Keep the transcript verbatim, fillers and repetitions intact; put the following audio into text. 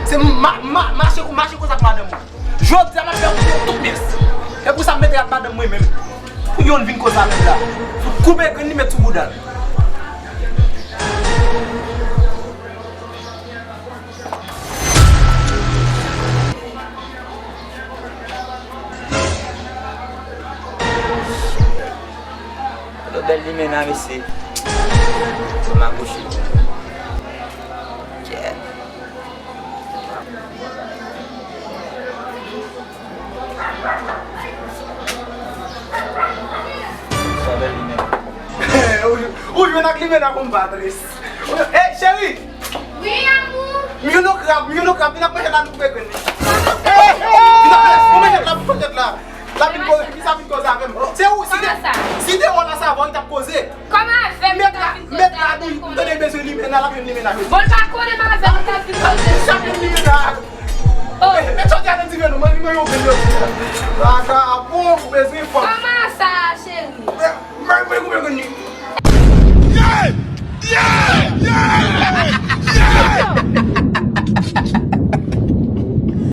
Se ma, ma, mache, mache konsa ak madanm mwen. Jodi a m ap fè w koupe tout mès. E pou sa m mete ak madanm mwen menm. Pou youn vin koze avè m la. Koupe grenn li met sou bouda l. Lo bèl limena, mesye. Pou m akouche. Yeah. Sa bèl limena. Ou, ou jwenn ak limena konm patris. Ey, cheri! Wi, amou. M youn nan krab, m youn nan krab, vin ak manchèt la nou koupe grenn li. Vin ak manchèt, pran manchèt la, pran manchèt la. L ap vin koze, ki sa vin koze avè m? Se ou, si te, si te wè w la, sa avè w li t ap koze. Kòman avè m li t ap vin koze avè m? Met la, met la, m tande bezwen limena, l ap jwenn limena jodi. Bon, l pa konnen m avè m li t ap vin koze. L ap jwenn limena. Oh. Met jodi a nan diven nou, mwen, mwen yon grenn jodi a. Vagabon, ou bezwen fanm. Kòman sa, cheri? Mwen, mwen, mwen, mwen, mwen. Yeah! Yeah! Yeah!